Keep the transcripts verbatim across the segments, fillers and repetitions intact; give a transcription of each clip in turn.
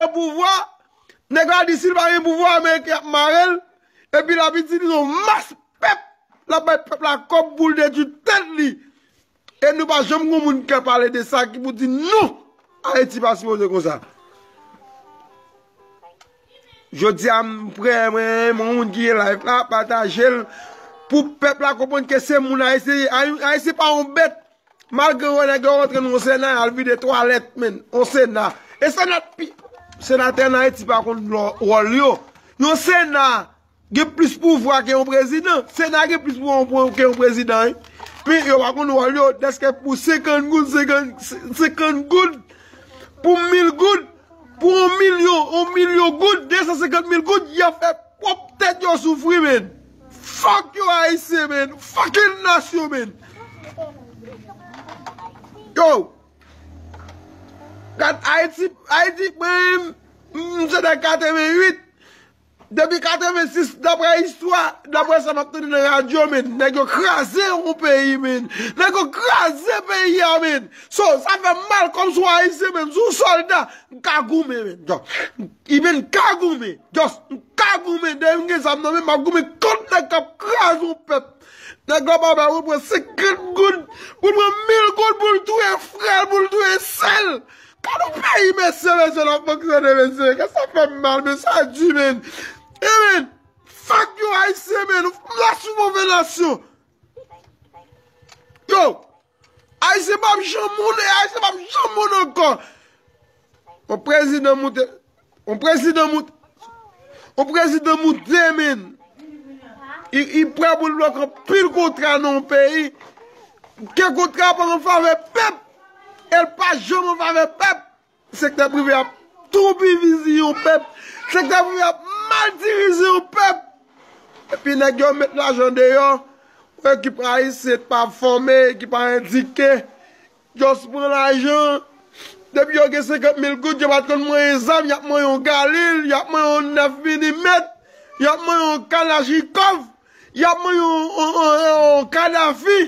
gen pouvwa, nèg la di si l pa gen pouvwa, Ameriken ap mare l, epi l ap itilize yon mas pèp, l ap bay pèp la kòb pou l detwi tèt li. E nou pa janm gen moun ki ka pale de sa, ki pou di non, Ayiti pa sipoze konsa. Jodi a, m prè, mwen, mwen, moun ki gen live la, pataje l, pou pèp la konprann ke se moun Ayisyen, Ay-, Ayisyen pa yon bèt. Malgre yo nèg yo rantre nan yon Sena, y al vide twalèt, menn, yon Sena. E Sena pi, senatè an Ayiti pa konn lò-, wòl yo. Yon Sena gen plis pouvwa ke yon prezidan. Sena gen plis pouvwa ke yon prezidan, wi. Men yo pa konn wòl yo, dèske pou senkant goud, senkant, senkant goud, pou mil goud, pou yon milyon, yon milyon goud, de san senkant mil goud, y ap fè pwòp tèt yo soufri, menn. Fuck yo, Ayisyen, menn. Fucking nasyon, menn. Yo. Gad Ayiti, Ayiti, mwen, m se de katrevenwit. Depi katrevensis, daprè istwa, daprè sa m ap tande nan radyo, menn, nèg yo kraze yon peyi, menn. Nèg yo kraze peyi a, menn. So, sa fè m mal kòm sou Ayisyen, menn. Sou sòlda, m ka goumen, menn. Just, I menn, m ka goumen. Just, m ka goumen. Depi m gen zam nan men m, m ap goumen kont nèg k ap kraze yon pèp. Nèg la pa bay, ou pran senkant goud, ou pran mil goud pou l touye frè l, pou l touye sè l. Gad yon peyi, mesye, mesye, n ap fonksyone, mesye. Gad sa fè m mal, men sa di, menn. E, menn, fuck yo, Ayisyen, menn. Nasyon move nasyon. Yo, Ayisyen p ap janm moun, Ayisyen p ap janm moun ankò. Yon prezidan moute, yon prezidan moute, yon prezidan moute, menn. Li, li prè pou l bloke anpil kontra nan yon peyi. Ke kontra pa an favè pèp. E l pa janm an favè pèp. Sektè prive ap toupizi yon pèp. Sektè prive ap mal dirije yon pèp. Epi nèg yo met lajan deyò. Yon ekip ayisyen ki pa fòme, ki pa edike. Just pran lajan. Depi yo gen senkant mil goud, yo pa t konn manyen zam, y ap manyen yon Galil, y ap manyen yon nèf milimèt, y ap manyen yon Kalachnikòv, y ap manyen yon, yon, yon, yon Kadafi.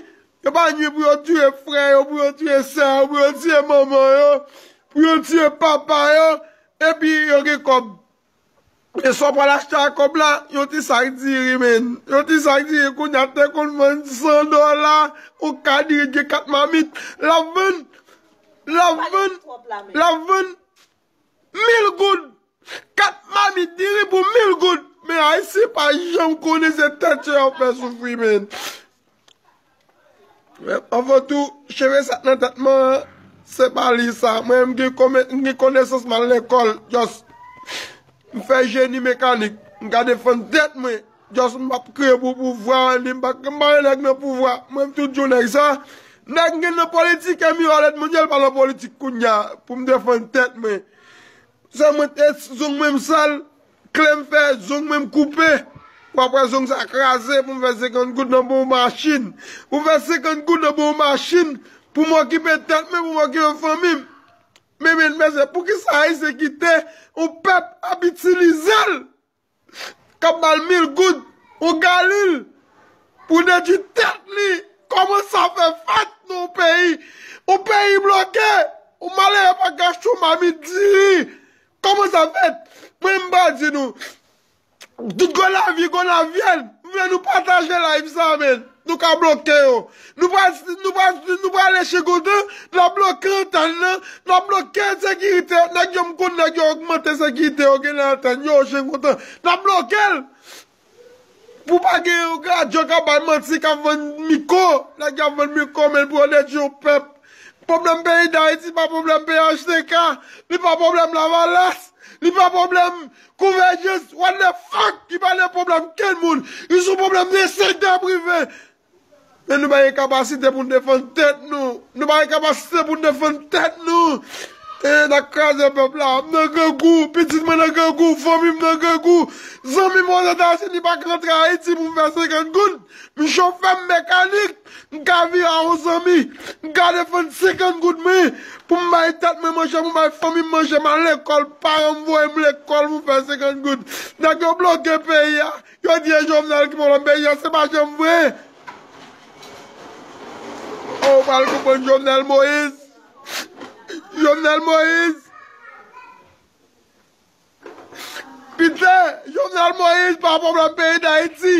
Yo pa vini pou yo tiye frè yo, pou yo tiye sè yo, pou yo tiye manman yo, pou yo tiye papa yo. Epi yo gen kòb. E sa w pral achte ak kòb la, yon ti sak diri, menn. Yon ti sak diri kounye a te konn vann san dola, yon ka diri gen kat mamit. L ap vann, l ap vann, l ap vann mil goud. Kat mamit diri pou mil goud. Men Ayisyen pa janm konnen se tèt yo y ap fè soufri, menn. Men, anvan tou, cheve sa k nan tèt mwen an, se pa li sa. Mwen, m gen kome-, m gen konesans, m al lekòl, just. M fè jeni mekanik, m ka defann tèt mwen. Just m p ap kriye pou pouvwa, ni m pa, m pa yon nèg nan pouvwa. Mwen, m toujou nèg sa. Nèg gen nan politik, e miwa lèd mondyal pa nan politik kounye a, pou m defann tèt mwen. Se mwen te zong mwen m sal, kle m fè, zong mwen m koupe. Pou apre zong sa kraze, pou m fè senkant goud nan bon machin. Pou m fè senkant goud nan bon machin, pou m okipe tèt mwen, pou m okipe fanmi m. Men, men, men, se poukisa Ayisyen kite yon pèp ap itilize l? K ap ba l mil goud, yon Galil, pou detwi tèt li. Kòman sa fè fèt nan yon peyi? Yon peyi bloke, yon malere pa ka achte yon mamit diri. Kòman sa fèt? Mwen, m pral di nou, tout gwo lavi, gwo lavyèn. M vle nou pataje live sa, menn. Nou ka bloke yo. Nou pral, nou pral, nou pral leche kontan, n ap bloke antèn nan, n ap bloke ensekirite, nèg yo, m konn nèg yo ogmante ensekirite yo gen nan antèn yo, chen kontan. N ap bloke l. Pou pa gen yon radyo k ap bay manti, k ap vann mikwo, nèg yo ap vann mikwo, menn, pou yo detwi yon pèp. Pwoblèm peyi Dayiti pa pwoblèm P H T K, li pa pwoblèm Lavalas, li pa pwoblèm Konvèjans, what the fuck, li pa nan pwoblèm kenn moun, li sou pwoblèm de sektè prive. Men nou pa gen kapasite pou n defann tèt nou. Nou pa gen kapasite pou n defann tèt nou. E, n ap kraze pèp la. M nan grangou, pitit mwen nan grangou, fanmi m nan grangou. Zanmi m Ozetazini pa ka rantre Ayiti pou m fè senkant goud. M chofè, m mekanik, m ka vire a yon zanmi. M ka defann senkant goud mwen pou m bay tèt mwen manje, pou m bay fanmi m manje, m al lekòl, paran m voye m lekòl pou m fè senkant goud. Nèg yo bloke peyi a. Yo di e Jovenel ki pwoblèm peyi a, se pa janm vre. O, ou pral konprann Jovenel Moïse. Jovenel Moïse. Pita, Jovenel Moïse pa pwoblèm peyi Dayiti.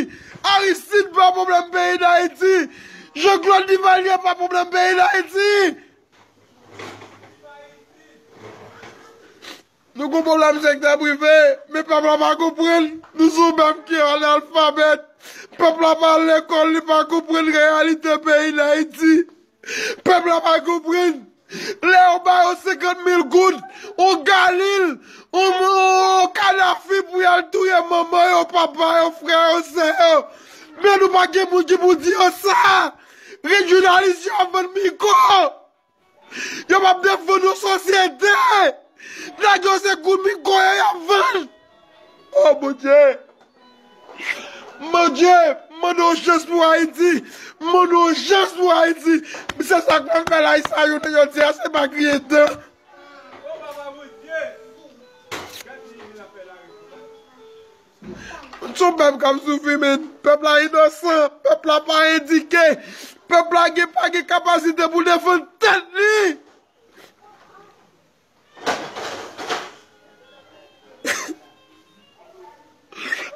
Aristide pa pwoblèm peyi Dayiti. Jean Claude Duvalier pa pwoblèm peyi Dayiti. Nou gon pwoblèm sektè prive, men pèp la pa konprann. Nou se yon pèp ki analfabèt. Pèp la pa al lekòl, li pa konprann reyalite peyi Dayiti. Pèp la pa konprann. Lè yo ba yo senkant mil goud, yon Galil, yon, yon Kadafi pou y al touye manman yo, papa yo, frè yo, sè yo. Men nou pa gen moun ki pou di yo sa. Rejyonalis yo ap vann mikwo. Yo p ap defann yon sosyete. Nèg yo se kout mikwo yo y ap vann. Oh, Bondye. Bondye, m mande yon chans pou Ayiti. M mande yon chans pou Ayiti. Se sa k pral fè Ayisyen yo te jodi a, se pa kriye tan. Se yon pèp k ap soufri, men pèp la inosan, pèp la pa edike, pèp la gen, pa gen kapasite pou defann tèt li.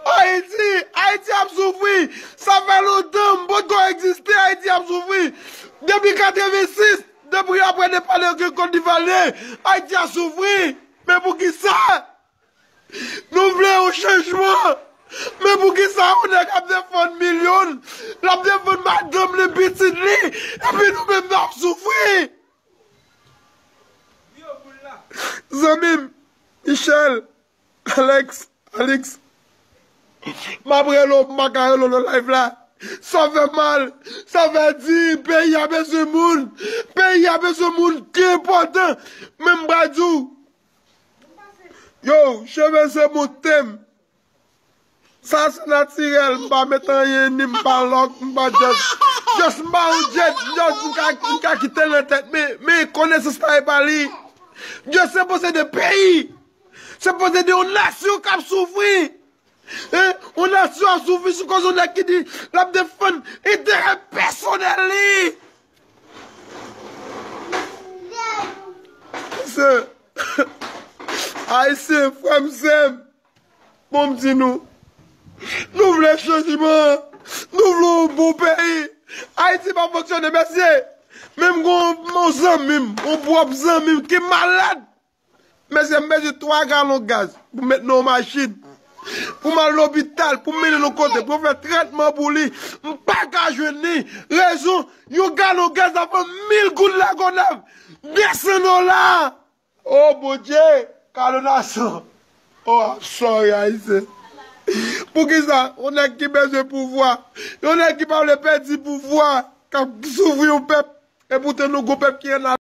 Ayiti, Ayiti ap soufri. Sa fè lontan, m potko egziste, Ayiti ap soufri. Depi katrevensis, depi apre depa de Kot Divale, Ayiti ap soufri. Men poukisa? Nou vle yon chanjman. Men poukisa yon nèg ap defann milyon, l ap defann madanm li, pitit li, epi nou menm n ap soufri? Zanmi m, Michel, Alex, Alix, m ap rele w, m pa ka rele w nan live la. Sa fè mal, sa fè di, peyi a bezwen moun, peyi a bezwen moun ki enpòtan. Men m pral di w, yo, cheve se monte m. Sa se natirèl, m pa met anyen, ni m pa lòk, m pa just, just m pa yon jet, just m ka, m ka kite l nan tèt, men, men konesans la e pa li. Just se posede peyi, se posede yon nasyon k ap soufri. Hein? Yon nasyon ap soufri sou koz yon nèg ki di l ap defann enterè pèsonèl li. Se Ayisyen, frè m, sè m, bon, m di nou, nou vle chanjman, nou vle yon bon peyi. Ayiti pa fonksyone, mesye. Men m gon yon zanmi m, yon pwòp zanmi m ki malad. Mesye, m bezwen twa galon gaz pou m met nan yon machin, pou m al lopital, pou m mennen l yon kote, pou yo fè trètman pou li. M pa ka jwenn li. Rezon, yon galon gaz ap vann mil goud Lagonnèv, de san dola. Oh, Bondye, kalonasyon. Oh, I'm sorry, Ayisyen. Poukisa? Yon nèg ki bezwen pouvwa. Yon nèg ki pa vle pèdi pouvwa, k ap soufri yon pèp. Epoutan nou gon pèp ki an